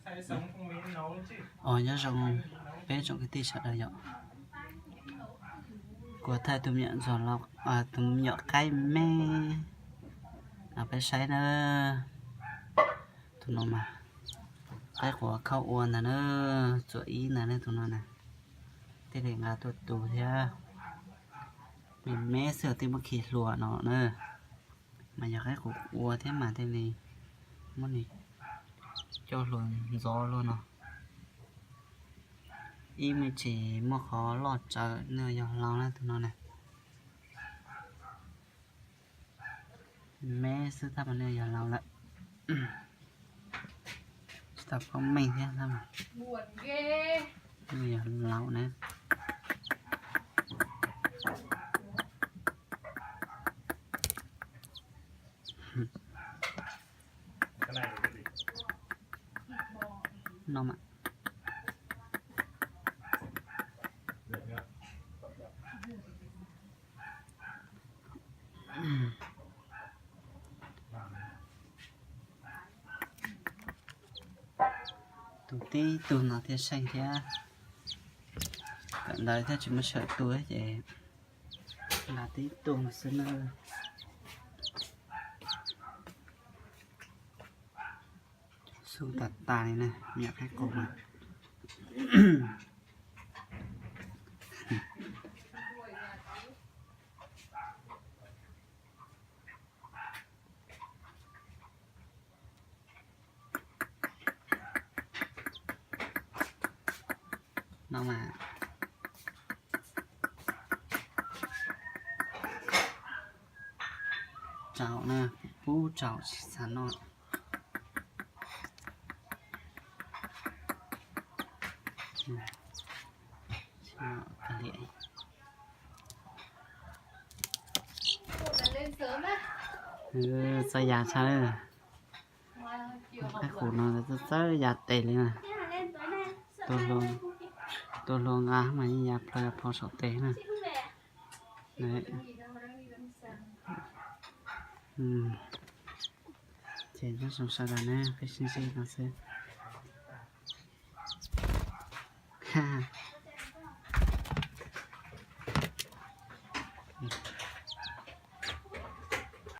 Os, nyob zoo peb tsoom kwv tij sawv daws yom. Kuv thaij tus me nyuam ntxuag, tus me nyuam qaib me no peb saib na. Tus no mas qaib quav khauj ua ntag na, txuam ib ntag na tus no na. Thiaj li nqa tuaj tu thiab. Me me xwb twb muab khi hlua no na. Mas yog qaib quav ua thiab mas thiaj li muab nws coj hlua ntxov luaj no. Ib me ntsis muaj qhov loj tsawv, nws yog hlau na tus no na. Me xwb tab mas nws yog hlau lawm. Tsis tau paub meej thiab tab mas nws yog hlau na. No mas. Tus tib tug no thiaj seej thiab. Kawm ntawv thiaj tsis muaj sawm tu ces nqa tib tug xwb na. Xub tas tas li na, me nyuam qaib qus mas. No mas tsaum na, pub tsaum tsis xav noj. Txawj ya tshaj, qaib qus no txawj ya tes li na. Tua hlua nqa mas yeej ya plho ya plho saum tes na. Ces nyob zoo sawv daws na, peb sib ntsib no xwb.